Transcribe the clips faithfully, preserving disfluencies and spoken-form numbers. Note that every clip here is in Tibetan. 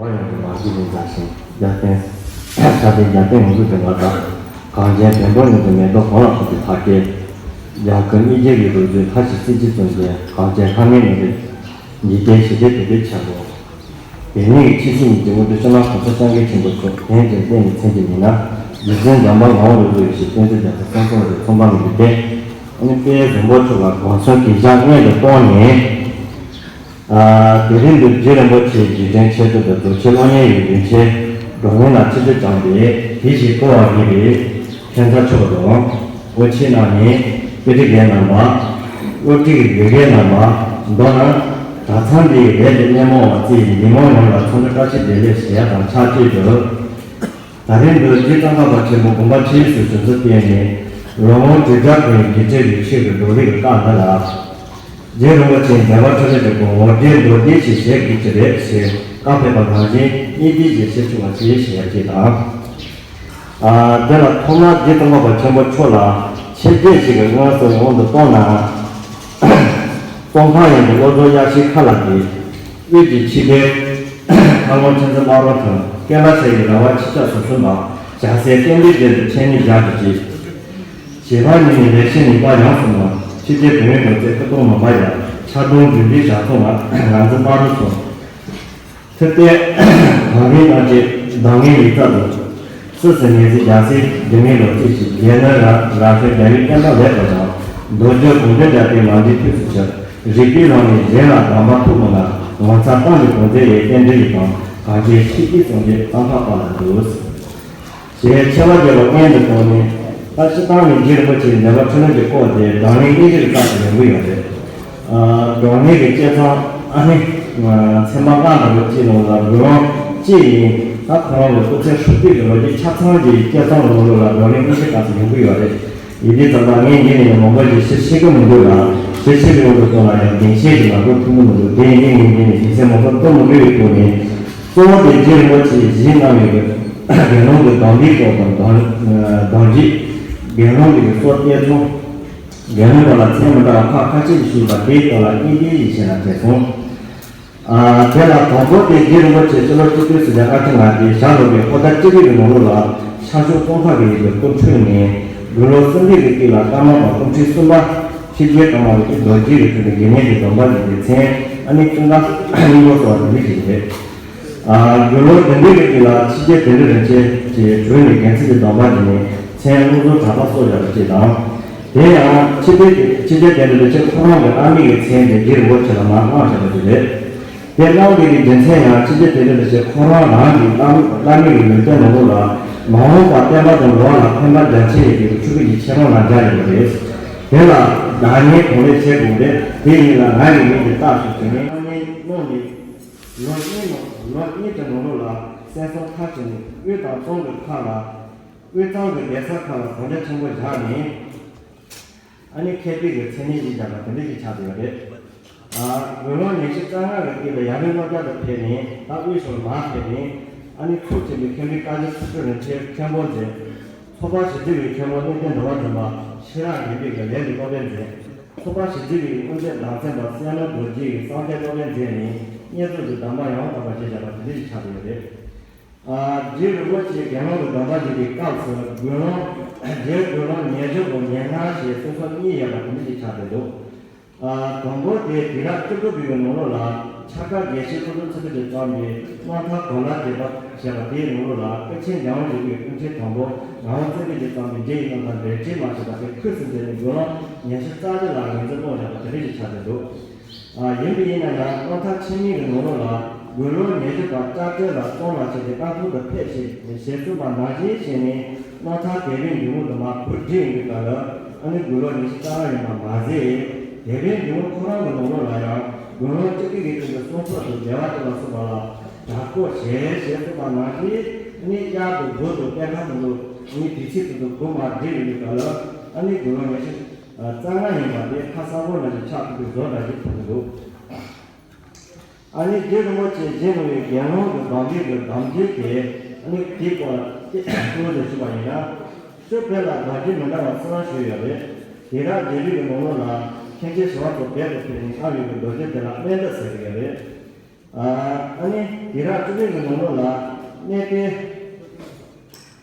འོ་ཡོང་གི་མ་གི་རིན་ཆགས་ཤིང་རྒྱ་བསྟན། ས་སྟེང་རྒྱ་བསྟན་ངོ་སོ་ཅན་ལ་དྭགས། གངས་ཅན་བོན་པོ་ཉིད་དུ་མེ་ཏོག་གང་ལ་ཕོག་པའི་ཕ་སྐད། རྒྱ་གར་གཉིས་རྒྱལ་གྱི་རུ་མཛོད་ལྷ་ཞིག་སྲིད་ཀྱི་བཙུན་རྒྱལ་གངས་ཅན་ལྷ་མིའི་ནུས་པའི་འཇིག་རྟེན་ཞི་བདེའི་བོད་སྡེ་ཆེན་པོ། དེ་ཉིད་ཀྱི་ཆེས་སྲིད་ཉིད་ཀྱི་དངོས་གྲུབ་སྤྱི་ནོར་གོང་ས་སྐྱབས་མགོན་ཆེན་པོ་མཆོག་དེང་ཅིང་བསྟན་ནས་མཚན་གྱི་མི་སྣ་རྗེ་བཙུན་འཇམ་དཔལ་ངག་དབང་རིན་པོ་ཆེ་བསྟན་འཛིན་རྒྱ་མཚོ་སེང་གེ་ཚོང་པ་མི་འདུག་སྟེ། ཨ་ནི་དཔལ་འཛམ་བུ་གླིང་ལ་དགོངས་ཚུལ་གྱི་ཞག་སྔོན་དུ་གཏོང་ནས། ཨ། དེ་རིང་འདིར་རྗེ་རིན་པོ་ཆེའི་རྗེས་དྲན་ཆེད་དུ་རྡོ་རྗེ་གློག་བརྙན་ཡི་རིན་ཆེན་སྒྲོན་མེ་ལ་ཆེ་བསྟོད་བསྐྱངས་ཏེ་དེ་བཞིན་བཀོད་པར་ངེས་པའི་ཕན་མཚན་ཆེ་བ་དང་། དབུ་ཆེ་གནང་ནས་དཔེ་ཁྲིད་རྒན་རྣམ་པ། སློབ་ཁྲིད་ཀྱི་དགེ་རྒན་རྣམ་པ། མདོར་ན། གྲྭ་ཚང་འདིའི་ལས་ཀྱི་སྣེ་མོ་བ་རྩིས་འདི་མོ་ཡོངས་ལ་འཚམས་འདྲི་བཀྲ་ཤིས་བདེ་ལེགས་ཞུ་ཡ་དང་ཆབས་ཅིག་ཏུ། ད་རིང་འདིར་རྗེ་ཙོང་ཁ་པ་ཆེན་པོ་དགོངས་པ་ཇི་སྲིད་བྱོན་ཚུལ་བསྟན་ནས་ལོ་ངོ་བཅུ་བརྒྱ་ཀུན་གྱི་ཆེད་དུ་ཆོས་ཀྱི་རྡོ་རིང་གི་བཀའ་འདི་ལ། རྗེ་རིན་པོ་ཆེའི་འགྲེལ་པ་འཕྲིན་ལས་ཀྱི་སྐོར་ངོ་སྤྲོད་མདོར་བསྡུས་ཤིག་ཞུ་དགོས་ཀྱི་རེད་ཞེས་བཀའ་ཕེབས་པ་ནང་བཞིན་སྙིང་བསྡུས་ཀྱིས་ཞུ་ཆོག་པ་ཞིག་ཞུ་ཡ་ཅིག་དང་། ཨ། དེ་ལ་ཐོག་མར་རྗེ་ཙོང་ཁ་པ་ཆེན་པོ་མཆོག་ལ་ཆེ་བསྟོད་ཞིག་གི་མངོན་སུམ་དབང་དུ་བཏང་ན། ཙོང་ཁ་ཡན་གྱི་བློ་བཟང་དབྱངས་ཅན་ཁ་ལགས་ཀྱིས། དབུས་ཀྱི་ཆོས་སྡེ། མཁར་དབང་མཁྱེན་བརྩེ་སྨྲ་བ་དང་ཀེ་ལ་ཤ་ཡི་ར་བ་ཆིག་ཆ་ཟུར་གསུམ་པ་བྱ་སའི་བསྟན་པའི་རྒྱན་དུ་འཆད་ཉན་བཞག་པའི་རྗེས། རྗེ་འབངས་གཉིས་ནས་ལེགས་བཤད་གཉིས་པ་ཡང་གསུངས་ལ་ཆོས་རྒྱལ་བོན་བོན་བཙན་ཁ་ཏོང་མ་པ་ཡ་ཕྱག་སྟོང་འབྲུ་འགྲེལ་ཞག་ཚོ་ལ་ང་ཚོ་སྨྲ་རུ་སོང་། ཐུབ་བསྟན། གངས་རིའི་རྣམ་བཅད་གདམས་ངག་ཡིག་ཚགས་དང་། སྲིད་ཞིའི་ངེས་ཚིག་རྒྱལ་སྲས་འཇིགས་མེད་ལ་རྩིས་ཤིང་རྒྱལ་བློན་རབ་རབ་ཤོད་རྒྱལ་བའི་བསྟན་པ་ལེགས་པར་སྦྱངས། མདོ་རྒྱུད་དགོངས་འགྲེལ་རྒྱ་དེ་མ་འདྲིས་ཐུགས་སུ་ཆུད། རིག་པའི་ལམ་ནས་གཞན་ལ་གདམས་པ་ཐུབ་པ་ན་ངོ་མཚར་རྟགས་འདི་དགོངས་མཛད་ཡས་བསྟན་འགྲོའི་ཡིད་དང་གངས་ཅན་ཆོས་ཀྱི་སངས་རྒྱས་ཙོང་ཁ་པ་ལ་འདུད། ཞེས་ཆེ་བ་རྒྱས་པ་སྔོན་དུ་བཏང་ནས་ད་སྤྱིར་བཏང་ནས་རྗེ་རིན་པོ་ཆེའི་འགྲེལ་པ་འཕྲིན་ལས་ཀྱི་སྐོར་དེ་བགྲོ་གླེང་སྙིང་རྗེ་གི་རྩ་ཞིག་ཡོང་གི་ཡོད་རེད། ཨ། བགྲོ་གླེང་གི་བཅད་མཚམས་ཨ་ནི། ཚན་པ་ལྔ་འདྲ་པོ་གཅིག་ནང་ལ་བགྲོ་གླེང་གཅིག་ཡིན། ད་ཁོ་རང་གི་སྐུ་ཚེ་ཧྲིལ་པོའི་གི་ལོ་རྒྱུས་ཆ་ཚང་གི་བཅད་མཚམས་ནང་ལོགས་ལ་བགྲོ་གླེང་སྙིང་རྗེ་ག་ཚོད་ཡོང་གི་ཡོད་རེད། ཡིན་དུས་ཙམ་པ་ངས་འདི་ནས་མང་པོ་ཞིག་ཞུ་ཤེས་ཀྱི་མི་འདུག་ལ། ཞུ་ཤེས་ཀྱི་ཡོང་དུ་གཏོང་ལ་ཡང་འགན་ཤེས་ཀྱི་ལ་འགོ་ཐུག་གི་མི་འདུག་དེ་ཡིན་དུས་ངས་འདི་ནས་དུས་ཚོད་མང་པོ་གཏོང་མི་དགོས་པའི་ཐོག་ནས། གཙོ་བོ་དེ་རྗེ་རིན་པོ་ཆེས་གཞི་གནང་བའི་དགེ་སློང་གི་སྡོམ་པའི་སྐོར་དང་སྡོམ་སྡོམ་རྒྱུད། དགེ་སློང་གི་སྲོལ་གཏོད་ཚུལ། དགེ་སློང་པ་ལ་མཚན་མི་འདྲ་བ་ཁག་ཁ་ཤས་ཤིག་ཞུས་པ་དེའི་སྐོར་ལ་སྙིང་བསྡུས་ཤིག་བྱས་ན་དྲན་སོང་། ཨ། དེ་ལ་དང་པོ་དེ་རྗེ་རིན་པོ་ཆེ་སྤྱི་ལོ་གཅིག་སྟོང་དྲུག་བརྒྱ་ལྔ་བཅུ་ང་བརྒྱད་ཞལ་ལུང་པའི་ཧོར་ཟླ་བཅུ་པའི་ནང་ལོགས་ལ་ཤར་ཕྱོགས་ཙོང་ཁ་གི་ཡུལ་དུ་སྐུ་འཁྲུངས་ནས་དགུང་ལོ་གསུམ་བརྒྱད་ཀྱི་དུས་ལ་ཀརྨ་པ་སྐུ་ཕྲེང་གསུམ་པ་ཆོས་རྒྱལ་ཀརྨ་པའི་རྡོ་རྗེ་གི་ཁྲོད་དུ་དགེ་བསྙེན་གྱི་སྡོམ་པ་བཞེས་ཏེ་མཚན་ཨ་ནི་ཀུན་དགའ་སྙིང་པོ་གསོལ་བ་དེ་འདྲ་ཞིག་རེད། ཨ། དགུང་ལོ་བདུན་བརྒྱད་ཀྱི་དུས་ལ་ཆོས་རྒྱལ་དོན་གྲུབ་རིན་ཆེན་གྱི་དྲུང་ནས་རྒྱལ་མཚན་གྱི་སྡོམ་པ་བཞེས་ནས་མཚན་བློ་བཟང་གྲགས་པ་གསོལ་བཞག་པ་ཅིག་དང་། དེ་ཡང་ཆོས་རྒྱལ་ཆོས་རྒྱལ་དོན་གྲུབ་རིན་ཆེན་ཁོ་རང་གི་ཨ་མའི་གི་མཚན་དེ་རྗེ་རིན་པོ་ཆེ་ལ་མར་གནང་བཞག་པ་ཅིག་རེད། དེ་གནང་བའི་གི་རྒྱུ་མཚན་ཡང་ཆོས་རྒྱལ་དོན་གྲུབ་རིན་ཆེན་ཁོ་རང་རང་གི་བླ་བླ་མའི་གི་ལུང་བསྟན་ནང་ལོགས་ལ་མ་འོངས་པར་བསྟན་པ་དང་འགྲོ་བ་ལ་ཕན་པ་རྒྱ་ཆེ་བའི་གི་ཆོས་སྐུ་ཞིག་ཁྱེད་རང་ལ་མཇལ་ཡོད་པ་རེད། དེ་ལ་བདག་ཉིད་གང་ལེགས་བྱེད་དགོས་པས་དེ་ཉིད་ལ་ང་ཡི་མིང་དེ་བཏགས་སོ་ཞེས་ནས་གནང་ནས་གནང་ནས། ལོ་གཉིས་ནང་ལོ་གཉིས་ཀྱི་ནང་ལོགས་ལ་གསན་བསམ་མཐར་ཕྱིན་ནས་དབུས་དང་གཙང་གི་ཁག་ལ། དབུས་གཙང་གི་གདན་ས་ཁག་ལ་དམ་བཅའ་ཆེན་པོ་བཞག་ནས། ཨ་ནི་མཁས་པའི་གི་མཚན་གནས་ཤིག་བཞག་པ་དེ་འདྲ་ཞིག་ཆགས་བསྡད་ཡོད་རེད། ཨ། དགུང་ལོ་ཉི་ཤུ་རྩ་ལྔ་གི་དུས་ལ་ཡར་ལུང་གློ་བྱང་དུ་ཕེབས་ནས་ད་དབུས་སུ་མར་ཕེབས་ནས། ཨ་ནི་ཚུལ་ཁྲིམས་ཀྱི་མཁན་པོའི་བཀའ་བརྒྱུད་ཚུལ་ཁྲིམས་རིན་ཆེན་མཁན་པོ་མཛད། ཚོགས་པ་གཞི་འཛིན་པའི་མཁན་པོ་གནས་བརྟན་འགྲོ་བ་འཛིན་པ་ཤེས་རབ་དགེ་འདུན་གྱི་ལས་ཀྱི་སློབ་དཔོན་མཛད། ཚོགས་པ་གཞི་འཛིན་པའི་དབུ་མཛད་བདག་འཛིན་པ་སད་ན་རྡོ་རྗེ་ཡི་གསང་རྒྱ་སློབ་དཔོན་མཛད་ནས་བསྙེན་རྫོགས་ཀྱི་གདམས་པ་ཡང་དག་པ་ཞིག་བཞག་པ་དེ་འདྲ་ཞིག་ཆགས་བསྡད་ཡོད་རེད། ཨ། རྗེ་རིན་པོ་ཆེ་དགེ་སློང་གི་སྡོམ་པ་བཞེས་པའི་སྐབས་སུ་དགུང་ལོ་རྗེ་དགུང་ལོ་ཉེར་བཞི་དང་ཉེར་ལྔ་ཞེས་སོ་སོ་གཉིས་ཡོད་པ་དེ་འདྲ་ཞིག་ཆགས་བསྡད་འདུག་ཨ། དང་པོ་དེ་དུས་རབས་བཅུ་དགུ་པའི་ནང་ལོགས་ལ་ཕྱག་དཀར་དགེ་བཤེས་ཁོ་ཚོ་ཚུལ་ཁྲིམས་ཀྱིས་བརྩམས་པའི་རྣམ་ཐར་གོ་ལ་རྒྱས་པ་ཞེས་པ་དེའི་ནང་ལོགས་ལ་སྐུ་ཆེན་འཇམ་དབྱངས་རིན་པོ་ཆེའི་སྐུ་ཕྲེང་དང་པོ་ངག་དབང་བརྩོན་འགྲུས་ཀྱིས་བརྩམས་པའི་རྗེ་ཡི་རྣམ་ཐར་འགྲེལ་འཁྲིད་མ་ཞེས་པ་དེ་ཁུངས་སུ་མཛད་ནས་དགུང་ལོ་ཉི་ཤུ་རྩ་བཞི་ལ་ངོས་འཛིན་གནང་བཞག་པ་དེ་འདྲ་ཞིག་ཆགས་བསྡད་འདུག་ཨ། ཡིན་པ་ཡིན་ན་ཡང་རྣམ་ཐར་ཆེན་མོའི་གི་ནང་ལོགས་ལ་དགུང་ལོ་ཉི་ཤུ་པ་ལྕགས་སྤྲེལ་ལ་གཙང་ལ་ཕྱིན་ཏེ་སྣར་ཐང་དུ་ཕེབས་ཤིང་ཞལ་གསུངས་པ་ནང་བཞིན་བྱས་ནས་རྣམ་ཐར་དད་པའི་འབྱུང་པོ་དུ་མ་བུ་བྲིས་ཡོང་གི་ག་ལ་ཨ་ནི་དགུང་ལོ་ཉི་ཤུ་རྩ་ལྔ་ཡིན་པ་མ་ཟད། དད་པའི་འབྱུང་པོ་ཁོ་རང་གི་ནང་ལོགས་ལ་ཡང་དགུང་ལོ་བཅུ་དགུ་གི་སྟེང་དུ་གསང་སྔགས་དང་བདེ་བ་ཅན་ལ་སོགས་པ་ལ་དྲག་པོ་ཞལ་ཞལ་གསུངས་པ་ནང་བཞིན་ཨ་ནི་གཡག་དང་འབུ་དང་གཏེར་ཁ་དང་དུ་ཨ་ནི་དུས་ཚིགས་དུ་དུ་དགུ་མ་བྲིས་ཡོང་གི་ག་ལ་ཨ་ནི་དགུང་ལོ་ཉི་ཤུ། རྩ་ལྔ་ཡིན་པ་དེ་ཁ་གསལ་པོ་ནང་བཞིན་ཆགས་ཐུབ་པའི་བཟོ་འདྲ་ཞིག་མཐོང་གི་འདུག་ཨ་ནི་རྗེ་རིན་པོ་ཆེས་བཞེངས་གནང་བའི་དགེ་སློང་གི་སྡོམ་རྒྱུན་གྱི་སྡོམ་རྒྱུན་དེ་ཨ་ནི་དེའི་སྐོར་ལ་ཏོག་ཙམ་ཞུས་པ་ཡིན་ན། ཆོས་བོད་ལ་སྡོམ་རྒྱུན་མི་འདྲ་བ་གསུམ་ཞུས་ཡོད་རེད། དེ་དག་རྒྱལ་རིགས་ཀྱི་ནང་ལོགས་ལ་མཁན་ཆེན་ཞི་བ་འཚོ་བོད་དུ་ཕེབས་ནས་གནང་བའི་སྡོམ་རྒྱུན་དེ་ལ་སྨན་སྡོམ་ཟེར་གྱི་ཡོད་རེད། ཨ་ནི་དེ་རབས་བཅུ་བདུན་གྱི་ནང་ལོགས་ལ་གནས་བརྟན་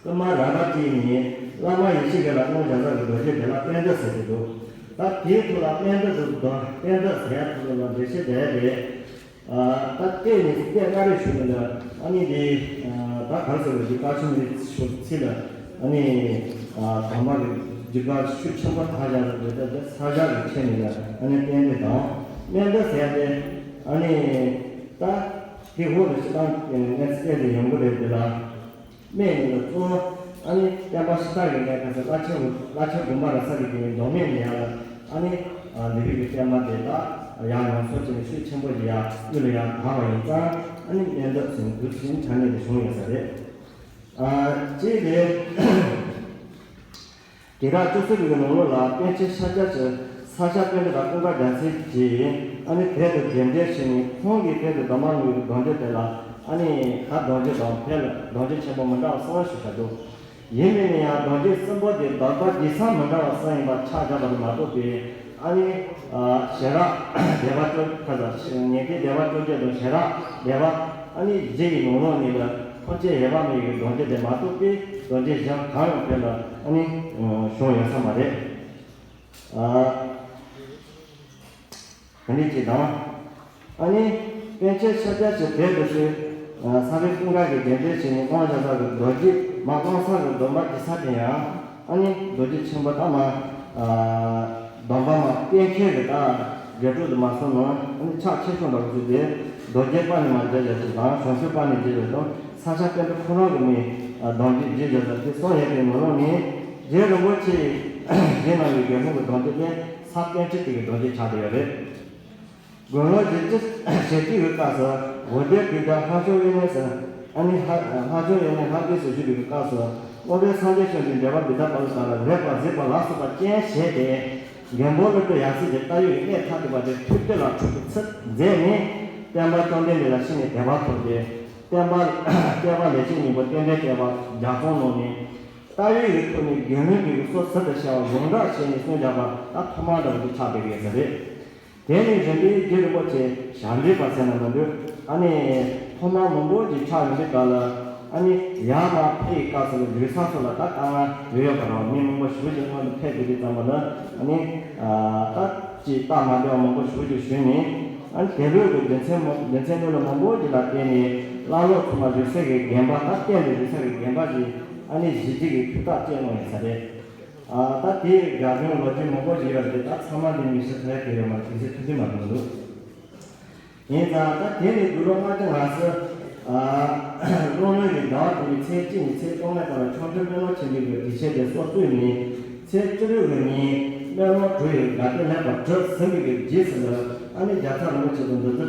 ཀརྨ་རཱ་ཛ་བཀྲིས་ནས་བླ་མ་ཡེ་ཤེས་རྒྱལ་ལ་དབང་བྱ་ས་གི་རྡོ་རྗེ་དེ་ལ་པད་འདབ་ཟེར་གྱི་འདུག་ད་དེའི་ཐོག་ལ་པད་འདབ་ཟེར་གྱི་འདུག་པད་འདབ་ཟེར་ཡ་ཐོག་ལ་འགྲེལ་བཤད་རྒྱག་ཡ་རེད། ད་ལྟས་ནས་ལྟས་སྔ་རེ་ཞུ་ནས་ལ་ཨ་ནི་འདི་ད་ག་རེ་ཟེར་བ་འདི་བཀའ་ཆེམས་རེ་ཞུ་ཚིག་ལ་ཨ་ནི་དམ་པ་གི་རྒྱུད་པ་ཆོས་ཆེན་པོ་དག་བཞག་ཟེར་བ་འདི་ས་བཞག་གི་ཆེད་ནས་ལ་ཨ་ནི་བསྟན་འདི་དང་སྨན་འདི་ཟེར་ཏེ་ཨ་ནི་ད་དེ་འོག་ཏུ་སྤྱི་བཏང་གནས་ཚུལ་བསྟན་ཏེ་ཡོང་གི་རེད་འདི་ལ། སྨན་ནི་ལ་གཙོ་བོ་ཨ་ནི་བསྟན་པ་ཕྱི་དར་གྱི་གནས་ཁ་ས་བླ་ཆེན་བླ་ཆེན་དགོན་པ་ར་ས་གི་དེ་ནི་མདོ་སྨད་ནས་ཡར་ལ་ཨ་ནི་འདི་བི་གི་བསྟན་པ་དེ་དག་ཡར་ཡོངས་སུ་བྱས་ནས་ཤུགས་ཆེན་པོ་ཞིག་ཡར་དབུས་ལ་ཡར་དར་བ་ཡིན་ཙང་ཨ་ནི་སྨན་འདི་ཟེར་ནས་དུས་ཚོད་ཆ་ནས་དེ་བྱུང་ཡོད་ས་རེད། གཅིག་དེ། དེ་དག་བཅུ་གསུམ་པའི་ནང་ལོགས་ལ་པཎ་ཆེན་ཤཱཀྱ་ཀྱི་ས་སྐྱ་པཎྜི་ཏ་ཀུན་དགའ་རྒྱལ་མཚན་གྱིས་ཨ་ནི་བོད་དུ་གདན་འདྲེན་བྱས་ནས་ཁོང་གིས་བོད་དུ་གདམས་པ་གནང་བའི་གདུང་རྒྱུད་དེ་ལ་ཨ་ནི་ད་གདུང་རྒྱུད་དང་བོད་ལ་གདུང་རྒྱུད་ཆེན་པོ་མི་འདྲ་བ་གསུམ་ཞུ་བཞག་འདུག་ཡིན་ནའི་ཡང་གདུང་རྒྱུད་གསུམ་པོ་དེ་བསྡོམས་པ་རྗེས་མ་མི་འདྲ་བ་གསུམ་ཡིན་པ་ཆ་བཞག་པ་དེ་མ་གཏོགས་པའི་ཨ་ནི་ཞལ་རག་སྡེ་པ་བཅོ་ཁ་ས་ཉན་ཐོས་སྡེ་པ་བཅོ་བརྒྱད་དང་ཞལ་རག་སྡེ་པ་ཨ་ནི་བཞི་ཡི་ནང་ལོགས་ནས་ལ་ཐམས་ཅད་ཡོད་པ་མེད་པའི་གདུང་རྒྱུད་དེ་མ་གཏོགས་པའི་གདུང་རྒྱུད་གཞན་གང་ཡང་བོད་ལ་ཨ་ནི་བྱུང་ཡོད་ས་མ་རེད། ཨ་དེ་འདྲ་ཅིག་དང་། ཨ་ནི་པཎ་ཆེན་ཤཱཀྱ་ཀྱི་བོད་དུ་ཞུ་ས་བོན་ཀུན་དགའ་གི་གདན་འདྲེན་བྱས་ནས་དབང་བཞག་ས་གི་རྡོ་རྗེ་མ་དབང་ས་གི་སྡོམ་པ་རྒྱུ་ས་དེ་ཡང་ཨ་ནི་རྡོ་རྗེ་ཆེན་པོ་ད་མ་སྡོམ་པ་མ་བསྟེན་མཁན་གི་ད་དགེ་ཕྲུག་དུ་མ་སོང་ནོ་ཨ་ནི་ཕྱག་ཆེ་ཆུང་འདྲ་བོ་ཞིག་དེ་རྡོ་རྗེ་པ་ནི་མ་རྒྱ་རྒྱ་ཞིག་དང་བྱང་ཆུབ་པ་ནི་རྒྱ་རྒྱ་དང་ས་སྐྱ་པཎྜི་ཏ་ཁོ་རང་གི་མིང་གདུང་རྒྱུད་རྒྱུད་རྒྱ་རྒྱ་དེ་གསུང་ཡོད་པའི་ནང་ལོགས་ནས་རྗེ་རིན་པོ་ཆེ་ཡི་རྗེ་རྣམ་པའི་དགེ་སློང་གི་གདུང་རྒྱུད་དེ་ས་པཎ་ཆེན་དེ་གི་གདུང་རྒྱུད་ཆགས་བསྡད་ཡོད་རེད། དགུང་ལོ་བཞི་བཅུ་ཞེ་གཅིག་གི་སྐབས་སུ་འོ་དེ་གུས་དར་ལྷ་ཆུང་དབེན་གནས་སུ་ཨ་ནི་ལྷ་ལྷ་ཆུང་དབེན་གནས་ལྷ་བདེ་སུ་བཞུགས་པའི་སྐབས་སུ་སློབ་དཔོན་སངས་རྒྱས་ཆོས་འཛིན་འགྲེལ་པ་འདི་དག་པ་ལ་དག་ལ་ལེགས་པར་གཟིགས་པ་ལ་སོགས་པ་རྐྱེན་བྱས་ཏེ་མགོན་པོ་ཀླུ་སྒྲུབ་ཡབ་སྲས་ཀྱི་ལྟ་བའི་གནས་ཐ་དད་པ་དེ་ཐུགས་བསྐྱེད་ལ་འཁྲུལ་པའི་ཚུལ་མཛད་ནས་བསྟན་པ་བཅོམ་ལྡན་འདས་ལ་ཕྱི་ནས་དད་པ་ཐོབ་སྟེ་བསྟན་པ་བསྐལ་པ་ལས་ཅན་གཉིས་པོ་རྟེན་འབྲེལ་བསྐལ་པ་རྒྱ་མཚོ་ནང་ནས་ལྟ་བའི་ཡུལ་ཐོག་ནས་དགེ་འདུན་པའི་སོ་སོ་དང་བྱ་བ་ཡོངས་གྲགས་བྱས་ནས་གསུང་བྱ་བ་ད་ཐོག་མ་འདྲ་བོ་ཆགས་བསྡད་ཡོད་ས་རེད། དེ་ནས་རིམ་པས་རྗེ་རིན་པོ་ཆེ་ཞབས་འདྲེན་པ་ཟེར་ན་མི་འདུག་ཨ་ནི་ཐོག་མ་མང་པོ་ཞིག་ཆགས་ཡོང་དུས་སྐབས་ལ་ཨ་ནི་ཡར་མར་ཕེབས་ཡི་སྐབས་སུ་ལ་ལུས་ས་སོགས་ལ་ད་དཀའ་ངལ་ཡོད་ཡོད་པ་རང་མི་མང་པོ་ཞེ་པོ་ཅིག་སྔོན་དུ་ཕེབས་དགོས་དུས་ཙམ་པ་ལ་ཨ་ནི་ད་ཅིག་སྟབས་མ་བདེ་བ་མང་པོ་ཞེ་པོ་ཅིག་བྱུང་ནས་ཨ་ནི་དེ་ལོས་ཀྱི་རྒྱུ་མཚན་མང་རྒྱུ་མཚན་གནད་ལ་མང་པོ་ཞིག་ལ་བརྟེན་ནས་བླ་ལོག་ཚང་མ་བཞུགས་སའི་གི་དགོན་པ་ད་གཏན་དུ་བཞུགས་སའི་གི་དགོན་པ་ཞིག་ཨ་ནི་གཞི་རྒྱུ་གི་ཐུགས་ཐག་བཅད་གནང་ཡོད་ས་རེད། ཨ་ད་དེའི་རྒྱ་གཞུང་ལོ་རྒྱུས་མང་པོ་ཞིག་ཡོད་རེད་ད་ཚང་མ་འདི་མི་ཤེས་ཐལ་གི་ཡོད་མ་རེད་དེ་ཚོ་ཐུགས་རྗེ་མ་གནང་འདུག་ཡིན་ཙང་ད་དེ་ནས་དགུང་ལོ་ལྔ་བཅུ་ང་གསུམ་ཨ་ཀླུ་སྨྱོན་གྱི་ཟླ་བ་དྲུག་པའི་ཚེས་གཅིག་ནས་ཚེས་སྟོང་ལྔ་བར་ལ་ཆོ་འཕྲུལ་སྨོན་ལམ་ཆེན་པོའི་གི་དྲི་ཆེན་དེ་སྲོག་བཙུགས་ནས་ཚེས་བཅུ་དྲུག་གི་ཉིན་སྨོན་ལམ་གྲུབ་ཡོད་དགའ་ལྡན་ལེགས་པར་གྲུབ་ཟིན་པའི་གི་རྗེས་སུ་ལ་ཨ་ནི་རྒྱལ་ཚབ་རིན་པོ་ཆེ་དང་འདི་ཚོ་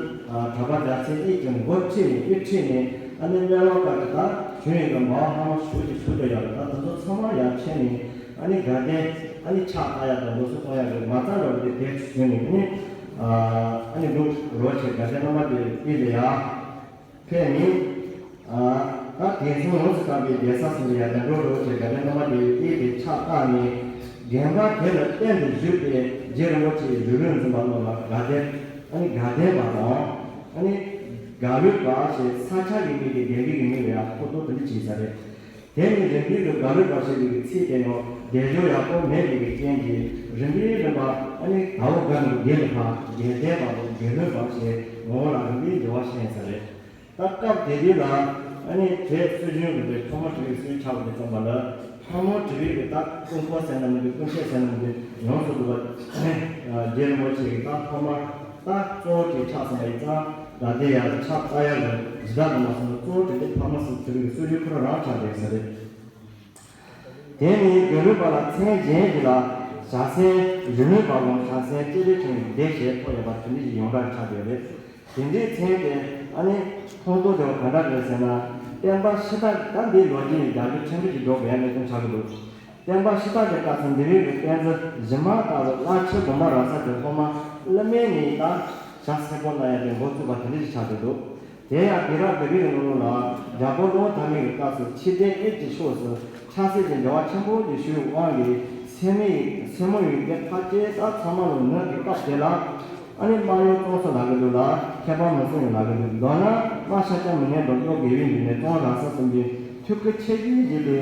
གྲྭ་པ་རྒྱལ་མཚན་གཉིས་ཀྱི་མགོ་ཁྲིད་ནས་དབུ་ཁྲིད་ནས་ཨ་ནི་སྨོན་ལམ་སྐབས་ཀྱི་ད་བྱུང་ཡོད་གི་མ་བ་ལྷག་མ་ཞུ་རྒྱུ་ཞུ་རྒྱུ་ཡོད་རེད་ད་དེ་ཚོ་ཚང་མ་ཡར་ཁྱེར་ནས། ཨ་ནི་དགའ་ལྡན་ཨ་ནི་ཕྱག་བཏབ་ཡག་དང་འདུ་ཚོགས་གཏོང་ཡག་གི་མ་རྩ་འདྲ་བོ་དེ་དེར་བྱོན་ནས་ཨ་ནི་ཨ་ནི་འདུག་རོགས་བྱས་དགའ་ལྡན་རྣམ་པ་དེ་དེ་ལ་ཡ་ཕེབས་ནས་ཨ་ད་དེང་སང་ཡོངས་སུ་གྲགས་པའི་རྒྱལ་ས་ཟེར་ཡ་དང་འགྲོ་རོགས་བྱས་དགའ་ལྡན་རྣམ་པ་དེ་དེ་དེ་ཕྱག་བཏབ་ནས་དགོན་པ་དེ་ལ་གཏན་དུ་བཞུགས་ཏེ་རྗེ་རིན་པོ་ཆེའི་ལུས་རོས་འཛིན་པ་རྣམས་ལ་དགའ་ལྡན་ཨ་ནི་དགའ་ལྡན་པ་དང་ཨ་ནི་དགའ་ལོས་པ་ཞེས་ས་ཆ་གི་མིང་གི་དགོན་པའི་གི་མིང་ལ་ཡང་ཐོགས་ཐོགས་དེ་འདྲ་བྱས་ས་རེད། དེ་ནི་རིམ་པས་ཀྱི་དགའ་ལོས་པ་ཞེས་པའི་ཚིག་དེ་ཡང་བཟླས་བརྗོད་ཡག་པོ་མེད་པའི་རྐྱེན་གྱིས་རིམ་པས་རིམ་པ་ཨ་ནི་དྭོགས་དགའ་ནི་དགེ་ལ་ཕ་དགེ་ལྡན་པ་དང་དགེ་ལོས་པ་ཞེས་ངོ་བོ་ལ་རིམ་པས་འགྱུར་བ་ཕྱིན་ཡོད་ས་རེད། ད་སྐབས་དེ་དུས་ལ་ཨ་ནི་དེ་སྲོལ་རྒྱུན་རིམ་པས་ཕག་མོ་གྲུ་པའི་སྲོལ་ཆགས་པ་དེ་ཙམ་པ་ལ་ཕག་མོ་གྲུ་པའི་གི་ད་སྐུ་འཁོར་ཟེར་ན་མི་འདུག་སྐུ་མཆེད་ཟེར་ན་མི་འདུག་ཡོངས་སུ་འདུ་བ་རྗེ་རིན་པོ་ཆེ་གི་ད་ཕག་མ་ད་གཙོ་བོ་དེ་ཆགས་སོང་བ་ཡིན་ཙང་། ད་དེ་ཡང་ཕྱག་བཏབ་ཡག་གི་གཞི་བདག་དུ་མ་སོང་ན་གཙོ་བོ་དེ་དེ་ཕག་མོ་སྲིན་ཚུལ་གྱི་སྲོལ་རྒྱུན་ཁོ་རང་རང་ཆགས་བསྡད་ས་རེད། དེ་ནི་དགེ་ལུགས་པ་ལ་མཚན་གཞན་ཞིག་ལ་བྱ་སེན་རི་མོའི་བ་གོང་བྱ་སེན་ལྕེ་རེ་ཕྲེང་བའི་སྡེ་ཞེས་ཐོགས་ཡོད་པ་དེ་འདྲ་ཞིག་ཡོངས་གྲགས་ཆགས་བསྡད་རེད། དེ་འདྲའི་མཚན་དེ་ཨ་ནི་ཁོང་ཚོ་དེ་བ་ག་འདྲ་རེད་ཟེར་ན་བསྟན་པ་ཕྱི་དར་ད་འདིའི་ལོ་རྒྱུས་ནི་རྒྱ་རྒྱུད་ཕྲན་བུ་ཞིག་འགྲོ་དགོས་ཡ་གནད་དོན་ཆགས་ཀྱི་འདུག་བསྟན་པ་ཕྱི་དར་གྱི་སྐབས་སུ་འདི་བའི་གི་བསྟན་འཛིན་ཞི་མ་ལྟ་བུ་བླ་ཆེན་དགོན་པ་ར་ས་དེ་སློབ་མ་བླ་མའི་ནི་ད་བྱ་སེར་པོ་ན་ཡ་དེ་འགོ་བཙུགས་པ་དེ་འདྲ་ཞིག་ཆགས་བསྡད་འདུག་དེ་ཡང་དེ་རབས་འདི་བའི་གི་ནང་ལོགས་ལ་རྒྱལ་པོ་ཀླུ་ཐར་མའི་གི་སྐབས་སུ་ཆོས་ལྡན་དབྱིབས་ཀྱི་ཕྱོགས་སུ་ཆབ་སྲིད་ཀྱི་འབྲེལ་བ་ཆེན་པོ་ཞིག་ཞུ་བའི་དབང་གིས་སེར་མོ་ཡི་སེར་མོ་ཡི་གེ་ཕལ་ཆེར་ད་ཚང་མ་ལ་ནོར་གྱི་སྐབས་དེ་ལ། ཨ་ནི་སྨར་གཡོག་ཙོང་ས་ལབ་ཀྱི་འདུག་ལ། མཁས་པ་མི་གསུང་ཡང་ལབ་ཀྱི་འདུག་མདོར་ན་སྨར་ཤཱཀྱ་མི་ངན་དང་གཡོག་དགེ་བའི་འདུན་ནས་ཙོང་ར་ས་གསུམ་གྱིས་ཐུགས་ཁུར་ཆེ་བཞེས་བྱས་ཏེ།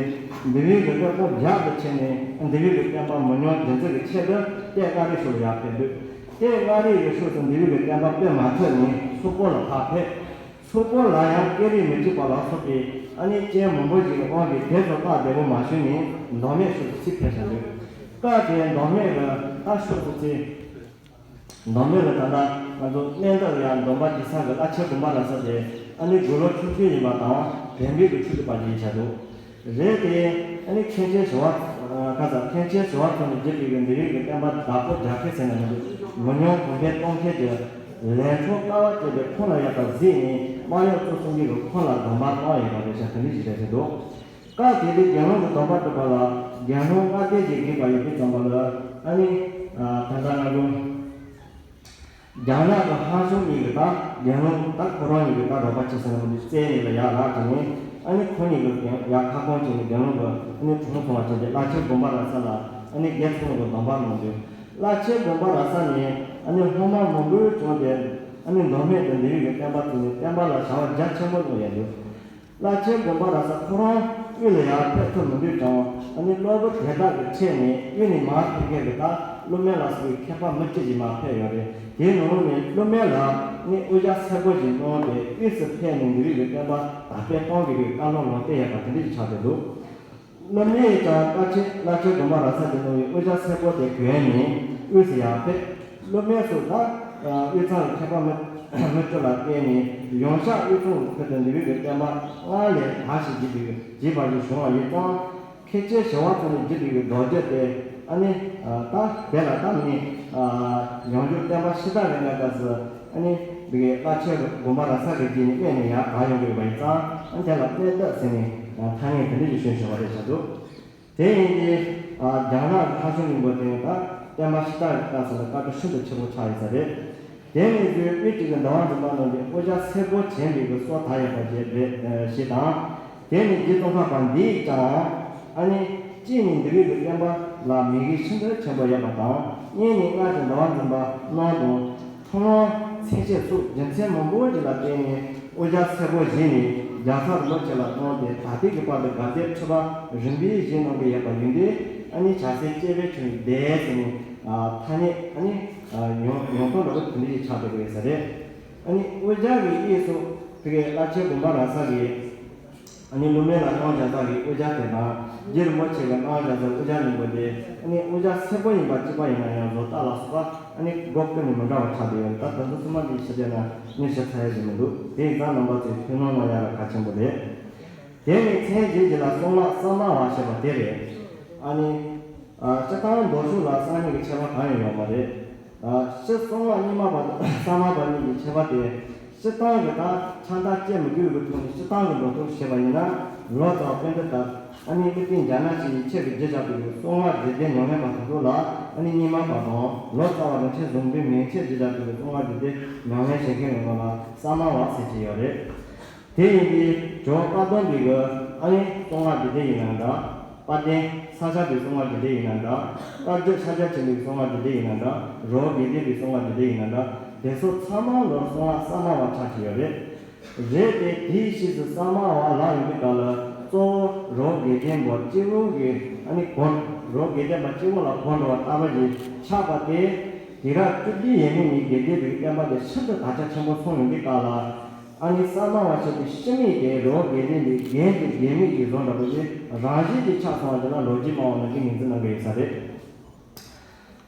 འདུལ་བའི་གི་དཔེ་ཁོག་རྒྱ་དུ་ཕྱེ་ནས། འདུལ་བའི་གི་བསྟན་པ་མི་ཉམས་རྒྱུན་འཛིན་གྱི་ཆེད་དུ་ལྟེ་མངའ་རིས་ཕྱོགས་ལ་ཡར་ཕེབས་འདུག་ལྟེ་མངའ་རིས་ཀྱི་ཕྱོགས་སུ་འདུལ་བའི་གི་བསྟན་པ་སྤེལ་མ་ཐུབ་ནས་སོག་པོ་ལ་ཕར་ཕེབས། སོག་པོ་ལ་ཡང་སྐད་རིགས་མི་གཅིག་པ་ལ་སོགས་པའི་ཨ་ནི་རྐྱེན་མང་པོ་ཞིག་གི་དབང་གིས་དེ་ཚོ་སྐབས་བདེ་པོ་མ་བྱུང་ནས་མདོ་སྨད་ཕྱོགས་སུ་ཕྱིར་ཕེབས་བཞག་འདུག་སྐབས་དེ་མདོ་སྨད་ཀྱི་ད་ཕྱོགས་སུ་ཕྱིར། མདོ་སྨད་ལ་ད་ལྟ་ང་ཚོ་སྨན་འདབས་ཡར་འདོམ་པ་སྐྱེ་ས་གི་བླ་ཆེན་དགོན་པ་ར་ས་དེ་ཨ་ནི་དགུང་ལོ་ཆུང་ཆུང་ཡིན་པ་དང་བན་བོན་གྱི་ཆོས་སྒྲུབ་པ་ཞིག་ཡིན་ཆགས་འདུག་རེད་དེ། ཨ་ནི་མཁན་ཆེན་ཞི་བ་ཁ་ས་མཁན་ཆེན་ཞི་བ་འཚོ་ནས་བརྒྱུད་པའི་གི་འདུལ་བའི་གི་བསྟན་པ་བདག་པོ་རྒྱག་མཁན་ཟེར་ན་མི་འདུག་མི་ཉམས་གོང་འཕེལ་གཏོང་མཁན་གྱི་ལས་འཕྲོ་དཀའ་བ་སྤྱད་པའི་ཁོང་ལ་ཡག་པ་གཟིགས་ནས་སྨར་གཡོག་ཙོང་གསུམ་གྱིས་གི་ཁོང་ལ་སྡོམ་པ་གནང་ཡོད་པ་རེད་ཤག་དེ་འདྲ་ཞིག་རེད་ཟེར་འདུག་སྐབས་དེ་དུས་དགེ་སློང་གི་སྡོམ་པ་སྒྲུབ་པ་ལ་དགེ་སློང་ལྔ་སྡེ་ཞིག་དགོས་པ་ཡོད་དུས་ཙམ་པ་ལ། ཨ་ནི་ད་ལྟ་ང་ཚོ་རྒྱ་ནག་གི་ཧན་ཤུང་གཉིས་ཀྱི་ད་དགེ་སློང་ད་ཁོ་རང་གཉིས་ཀྱི་ད་རོགས་པ་བྱེད་ས་ནང་གི་རྩེ་གཉིས་ལ་ཡར་ལངས་བྱས་ནས། ཨ་ནི་ཁོ་གཉིས་ཀྱི་ཡར་ཁ་སྐོང་བྱས་ནས་དགེ་སློང་གི་ཨ་ནི་གྲོང་ཚོང་བ་བྱས་ཏེ་བླ་ཆེན་དགོན་པ་ར་ས་ལ་ཨ་ནི་དགེ་ཚང་གི་སྡོམ་པ་གནང་དུས། བླ་ཆེན་དགོན་པ་ར་ས་ནས་ཨ་ནི་སློབ་མ་མང་པོས་བྱུང་སྟེ། ཨ་ནི་མདོ་སྨད་དུ་འདུལ་བའི་གི་བསྟན་པ་བཙུགས་ནས་བསྟན་པ་ལ་བྱ་བ་རྒྱ་ཆེན་པོ་གནང་ཡོད་འདུག་བླ་ཆེན་དགོན་པ་ར་ས་ཁོ་རང་དབུས་ལ་ཡར་ཕེབས་ཐུབ་མི་འདུག་ཀྱང་། ཨ་ནི་སློབ་བུ་དེ་དག་གི་ཁྲིད་ནས་དབུས་ནས་མར་ཕེབས་མཁན་གྱི་ད་སློབ་དམན་ལ་སོགས་པའི་མཁས་པ་མི་གཅིག་ཅིག་མར་ཕེབས་ཡོད་རེད། དེའི་ནང་ནས་སློབ་དམན་ལ་ནི་དབུ་ཞྭ་སེར་པོ་ཞིག་གནང་སྟེ་དབུས་སུ་ཕེབས་ནས་འདུལ་བའི་གི་བསྟན་པ་དར་སྤེལ་གཏོང་དགོས་པའི་བཀའ་སློབ་ལམ་སྟོན་ཡོད་པ་དེ་འདྲ་ཞིག་ཆགས་བསྡད་འདུག་སློབ་དམན་ཡིས་ཀྱང་བཀའ་ཆེན་བླ་ཆེན་དགོན་པ་ར་ས་ཀྱིས་གནང་བའི་དབུ་ཞྭ་སེར་པོ་དེ་གྱོན་ནས་དབུས་སུ་ཡར་ཕེབས། སློབ་དམན་སོགས་ད་དབུས་གཙང་གི་མཁས་པ་མི་མི་བཅུ་ལ་བརྟེན་ནས་ཡང་བསྐྱར་དབུས་གཙང་གི་ཁུལ་དུ་འདུལ་བའི་གི་བསྟན་པ་སྔར་ལས་དར་ཞིང་རྒྱས་པའི་རྒྱས་པ་ཞིག་བྱུང་བ་ཡིན་ཙང་། མཁན་ཆེན་ཞི་བ་འཚོ་ནས་བརྒྱུད་པའི་གི་མདོ་རྒྱུད་དེ་ཨ་ནི་ད་དེ་ལ་ད་ནི་ཡང་བསྐྱར་བསྟན་པ་ཕྱི་དར་གྱི་གནས་སྐབས་སུ་ཨ་ནི་འདི་གའི་བླ་ཆེན་དགོན་པ་ར་ས་གི་རྗེས་ནས་སྨད་ནས་ཡར་དར་ཡོང་དགོས་པ་ཡིན་ཙང་། ཨ་ནི་དེ་ལ་སྨད་སྟོད་ཟེར་ནས་ཐ་སྙད་དེ་འདྲ་ཞིག་བྱུང་བཞིན་པ་རེད་ཆགས་འདུག་དེ་ཡིན་དུས་རྒྱ་ནག་གི་ཧན་ཤུང་གླིང་པོ་དེ་ད་བསྟན་པ་ཕྱི་དར་གྱི་སྐབས་སུ་ལ་དཀའ་སྡུག་ཤིན་ཏུ་ཆེན་པོ་ཆགས་ཡོད་ས་རེད། དེ་ནས་བཟུང་དབུས་གཅིག་གི་ཟླ་བ་འཛིན་པ་རྣམས་ཀྱིས་དབུ་ཞྭ་སེར་པོ་གྱོན་པའི་གི་སྲོལ་དར་ཡོད་པ་ཞིག་རེད་ཞེས་དང་། དེ་ནས་རྗེ་ཙོང་ཁ་པ་འདིས་ཀྱང་ཨ་ནི་གཅིག་ནས་འདུལ་བའི་གི་བསྟན་པ་ལ་མོས་གུས་ཤིན་ཏུ་ཆེན་པོ་ཡོད་པ་དང་། གཉིས་ནས་སྔར་གྱི་ཟླ་བ་འཛིན་པ་རྣམས་དང་། ཁོང་རང་མཚན་བཅས་སོགས་རྒྱུ་མཚན་མང་པོ་ཞིག་ལ་བརྟེན་ནས་དབུ་ཞྭ་སེར་པོ་བཞེས་ནས་རྒྱལ་ཚབ་རིན་པོ་ཆེ་ལ་གནང་སྟེ། ད་ལྟའི་གི་བར་དུ་དགའ་ལྡན་ཁྲི་པ་རིམ་པས་བཞེས་གནང་གི་ཡོད་པ་ཡིན་དུས། ཨ་ནི་བྱ་སེར་སྐྱེ་བོའི་ཁྱོན་ནས་བསྡད་ཟེར་ནས་ཐ་སྙད་ཨ་ནི་ཡོང་ཡོང་སྟངས་འདྲ་པོ་དེ་འདྲ་ཞིག་ཆགས་བསྡད་ཀྱི་ཡོད་ས་རེད། ཨ་ནི་དབུ་ཞྭ་གི་དབྱིབས་སོགས་དེ་གའི་བླ་ཆེན་དགོན་པ་ར་ས་གི་ཨ་ནི་སློབ་དམན་ལ་གནང་བཞག་ས་གི་དབུ་ཞྭ་དེ་དང་། རྗེ་རིན་པོ་ཆེ་གི་གནང་བཞག་ས་དབུ་ཞྭ་གླིང་པོ་དེ། ཨ་ནི་དབུ་ཞྭ་སེར་པོ་ཡིན་པ་གཅིག་པ་ཡིན་ན་ཡང་བཟོ་ལྟ་ལ་སོགས་པ་ཨ་ནི་སྒོ་ཀུན་ནས་མི་འདྲ་བ་ཆགས་བསྡད་ཡོད། ད་དེ་ཚོ་ཚང་མ་འདི་ཞིབ་བྱས་ན་ངས་ཞུ་ཚར་ཡ་ཞིག་མི་འདུག་དེ་ཡིན་ཙང་རྣམ་པ་ཚོས་ཐུགས་སྣང་གནང་ཡ་ལ་གལ་ཆེན་པོ་རེད། དེ་ནས་མཚན་བརྗོད་ཀྱི་ལ་གསང་སྔགས་གསར་མ་བ་ཞེས་པ་དེ་རེད། ཨ་ནི། ཨ་སྤྱིར་བཏང་མདོ་ཕྱོགས་ལ་གསང་སྔགས་ཀྱི་ཁྱད་པར་གང་ཡང་ཡོད་མ་རེད། ཨ་སྤྱིར་གསང་སྔགས་རྙིང་མ་བ་དང་གསར་མ་བ་གཉིས་ཀྱི་ཁྱད་པར་དེ། སྤྱིར་བཏང་གི་ད་ཆགས་སྡང་སྐྱེ་མི་དགོས་པའི་ཐོག་ནས་སྤྱིར་བཏང་གི་མདོ་ཐོག་བཤད་པ་ཡིན་ན། ལོ་ཙཱ་བ་པཎྜི་ཏ། ཨ་ནི་དམིགས་རྟེན་རྒྱ་ནག་ཞིག་ཡི་ཆེད་དུ་བརྗོད་བཞག་པའི་གསང་སྔགས་རྒྱུད་སྡེ་ཉམས་ལེན་པ་དེ་ཚོ་ལ་ཨ་ནི་རྙིང་མ་བ་དང་། ལོ་ཙཱ་བ་རིན་ཆེན་བཟང་པོའི་མིང་ཆད་བརྗོད་བཞག་པའི་གསང་སྔགས་རྒྱུད་སྡེ་ཉམས་ལེན་བྱེད་མཁན་ཡོངས་ལ་གསར་མ་བ་ཟེར་གྱི་ཡོད་རེད། དེ་ཡིན་དུས་ཇོ་བོ་བཀའ་གདམས་པའི་གི་ཨ་ནི་གསང་སྔགས་རྒྱུད་སྡེ་ཡིན་ན་འདྲ། དཔལ་ལྡན་ས་སྐྱ་པའི་གསང་སྔགས་རྒྱུད་སྡེ་ཡིན་ན་འདྲ། བཀའ་བརྒྱུད་ཤཱཀྱ་ཆེན་པོའི་གསང་སྔགས་རྒྱུད་སྡེ་ཡིན་ན་འདྲ། རི་བོ་དགེ་ལྡན་པའི་གསང་སྔགས་རྒྱུད་སྡེ་ཡིན་ན་འདྲ། དེ་ཚོ་ཚང་མ་ལོ་གསང་སྔགས་གསར་མ་བ་ཆགས་ཀྱི་ཡོད་རེད། རེད་དེ། དེའི་ཕྱིས་སུ་གསར་མ་བ་ལ་ཡོང་དུས་སྐབས་ལ་གཙོ་བོ་རི་བོ་དགེ་ལྡན་པ་སྤྱི་བོ་གི་ཨ་ནི་གོ། རི་བོ་དགེ་ལྡན་པ་སྤྱི་བོ་ལ་གོ་འགྲོ་བ་ལྟ་བུ་ཞིག་ཆགས་པ་དེ། དུས་རབས་བཅུ་བདུན་ཡས་མས་ནི་དགེ་ལྡན་པའི་བསྟན་པ་དེ་ཤིན་ཏུ་དར་ཁྱབ་ཆེན་པོ་སོང་ཡོང་དུས་སྐབས་ལ། ཨ་ནི་གསར་མ་བ་ཞེས་པའི་ཕྱི་མིག་དེ་རི་བོ་དགེ་ལྡན་པའི་རྒྱན་གྱི་རྒྱན་མིག་ཅིག་བཟོ་འདྲ་པོ་ཞིག་རང་བཞིན་གྱིས་ཆགས་སོང་བ་ཞིག་ལ་ལོ་རྒྱུས་སྨྲ་བ་རྣམས་ཀྱིས་ངོས་འཛིན་གནང་གི་ཡོད་ས་རེད།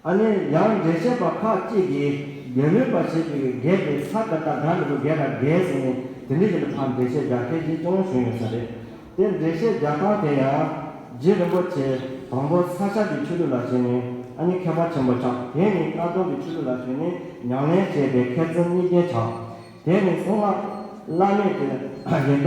ཨ་ནི་ཡང་འགྲེལ་བཤད་པ་ཁག་ཅིག་གིས་དགེ་ལུགས་པ་ཞེས་པའི་དགེ་དེ་ས་ག་བཏགས་དག་འགྲེང་བུ་དགེ་དང་དགེ་ཟེར་ནས་དེ་འདྲ་ཞིག་ལ་ཕར་འགྲེལ་བཤད་རྒྱག་མཁན་ཞིག་ཀྱང་བྱུང་ཡོད་ས་རེད། དེ་འགྲེལ་བཤད་རྒྱག་སྟངས་དེ་ཡང་རྗེ་རིན་པོ་ཆེ་དང་པོ་ས་སྐྱ་པའི་ཆོས་ལུགས་ལ་བྱས་ནས་ཨ་ནི་མཁས་པ་ཆེན་པོ་ཆགས། དེ་ནས་བཀའ་གདམས་པའི་ཆོས་ལུགས་ལ་བྱས་ནས་ཉམས་ལེན་བྱས་ཏེ་མཁས་བཙུན་གཉིས་ལྡན་ཆགས། དེ་ནས་གསང་སྔགས་བླ་མེད་ཀྱི་ཡེ་ཤེས་དང་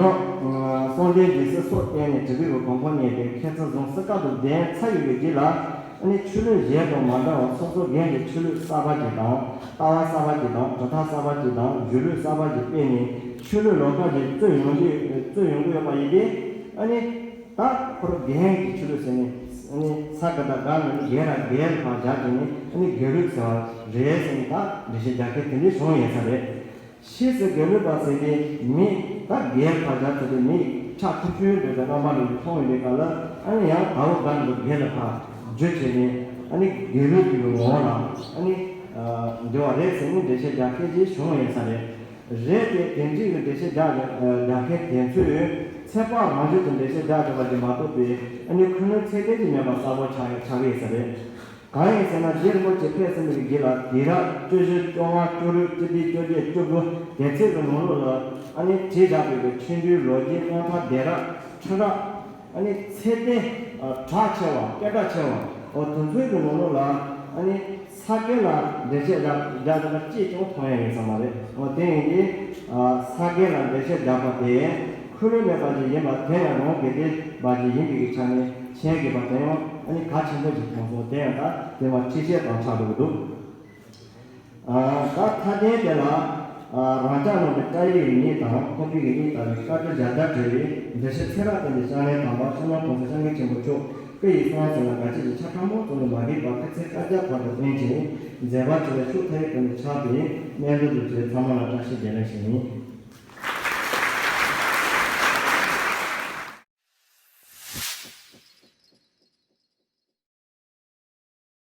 གསང་བདེ་འཇིགས་བྱེད་སོགས་བསྟན་ནས་དྲིལ་བུའི་གོ་འཕང་བརྙེས་ཏེ་མཁས་བཙུན་ཟུང་སྲི་དཀའ་ཐུབ་ལྡན་ཚར་བའི་རྗེས་ལ། ཨ་ནི་ཆོས་ལུགས་གཞན་དང་མ་འདྲ་བར་སོ་སོ་རྒན་གྱི་ཆོས་ལུགས་གསར་པ་ཅིག་དང་། ལྟ་བ་གསར་པ་ཅིག་དང་། གྲུབ་མཐའ་གསར་པ་ཅིག་དང་། གཞུང་ལུགས་གསར་པ་ཅིག་སྤེལ་ནས་ཆོས་ལུགས་ལོགས་ཀ་ཞིག་རྩོད་ཡོང་གི་རྩོད་ཡོང་གི་ཡོད་པ་ཡིན་ཏེ། ཨ་ནི་ད་ཁོ་རང་རྒན་གྱི་ཆོས་ལུགས་ཟེར་ནས་ཨ་ནི་ ས་ག་བཏགས་སྒ་ནས་ནི་སྒེ་ར་སྒེ་ལ་ཕར་སྦྱར་བྱས་ནས་ཨ་ནི་སྒེ་ལུག་ཟེར་བ་རེད་ཟེར་ནས་ད་འགྲེལ་བཤད་རྒྱག་མཁན་དེ་འདྲའི་བྱུང་ཡོད་ས་རེད། ཤེས་སུ་སྒེ་ལུག་པ་ཟེར་དེ་མི་ད་སྒེ་ལ་ཕར་སྦྱར་ཟེར་དེ་མི་ཁྲག་ཆུ་ཆུའི་འདོད་པའི་རྣམ་པ་ལ་མཐོང་ཡོད་པའི་སྐབས་ལ་ཨ་ནི་ཡང་ཟླ་བོ་སྒ་ནས་སྒེ་ལ་ཕར་བརྗོད་བྱས་ནས་ཨ་ནི་སྒེ་ལུག་གི་ངོ་བོ་ལ་ཨ་ནི་འགྱུར་བ་རེད་ཟེར་ནས་འགྲེལ་བཤད་རྒྱག་མཁན་ཅིག་བྱུང་ཡོད་ས་རེད། རེད་དེ་དེ་འདྲའི་གི་འགྲེལ་བཤད་རྒྱག་རྒྱག་མཁན་དེ་ཚོས་ཚེ་དཔག་རང་བཞིན་དུ་འགྲེལ་བཤད་རྒྱག་དགོས་པ་ཞིག་མ་གཏོགས་པའི་ཨ་ནི་ཁུངས་ལུང་ཚད་ལྡན་ཞིག་མེད་པ་གསལ་པོ་ཆགས་ཆགས་ཀྱི་ཡོད་ས་རེད། གང་ཡིན་ཟེར་ན་རྗེ་རིན་པོ་ཆེ་ཕེབས་ཟིན་པའི་རྗེས་ལ་དུས་རབས་བཅུ་བཞི་བཅོ་ལྔ་བཅུ་དྲུག་བཅུ་བདུན་བཅོ་བརྒྱད་བཅུ་དགུ་དེ་ཚོའི་གི་ནང་ལོགས་ལ་ཨ་ནི་བྲིས་བཞག་པའི་གི་ཆོས་འབྱུང་ལོ་རྒྱུས་རྣམ་ཐར་སྡེ་རབས་ཕྲ་རབས། ཨ་ནི་ཚད་ལྡན་གྲགས་ཆེ་བ་སྐད་གྲགས་ཆེ་བ་འོ་དེ་ཚོའི་གི་ནང་ལོགས་ལ་ཨ་ནི་ས་སྐལ་ལ་འགྲེལ་བཤད་རྒྱག་རྒྱག་ཐུབ་པ་གཅིག་ཀྱང་མཐོང་ཡ་ཡོད་ས་མ་རེད། འོ་དེ་ཡིན་གྱི་ས་སྐལ་ལ་འགྲེལ་བཤད་རྒྱག་པ་དེ་ཁུངས་ལུང་མེད་པ་ཞིག་ཡིན་པ་དེ་ཡང་རང་དགེ་ལྡན་པ་ཞིག་ཡིན་པའི་གི་ཆ་ནས་ཆེན་དགོས་པ་དེ་ཡང་ཨ་ནི་གལ་ཆེན་པོ་ཞིག་མཐོང་སོང་། དེ་ཡང་ད་དེ་མ་ཁྲིད་བཤད་དང་ཆགས་འགྲོ་གི་འདུག་ད་མཐའ་དོན་དེ་ལ་རང་ཅག་རྣམས་ཀྱི་བཀའ་ཡིག་གཉིས་དང་ཁོག་པའི་གི་གཉིས་ལྟ་བུའི་བཀའ་འགྲོལ་བརྒྱ་ཕྲག་བྲིས་པའི་འགྲེལ་བཤད་ཚེ་རབས་སྟོན་པའི་ཕྱག་ལེན་དམ་པ་བསོད་ནམས་གོང་ས་སྐྱབས་མགོན་ཆེན་པོ་མཆོག་སྐུ་ཡི་གསུང་ཟིན་ལ་འགལ་བྱེད་ཀྱི་ཆ་ཕྲ་མོ་ཙམ་ལས་མ་གྱུར་པ་སྐུ་ཚེ་བསྐལ་བརྒྱར་བར་དུ་བརྟན་ཅིང་མཛད་པ་ཆེ་བའི་ཤུགས་མཐའ་ཡས་ཀུན་ཏུ་ཁྱབ་པའི་རྣལ་འབྱོར་དུ་བྱོན་ཚང་མ་ལ་བཀྲ་ཤིས་བདེ་ལེགས་ཞུ་ཡིན།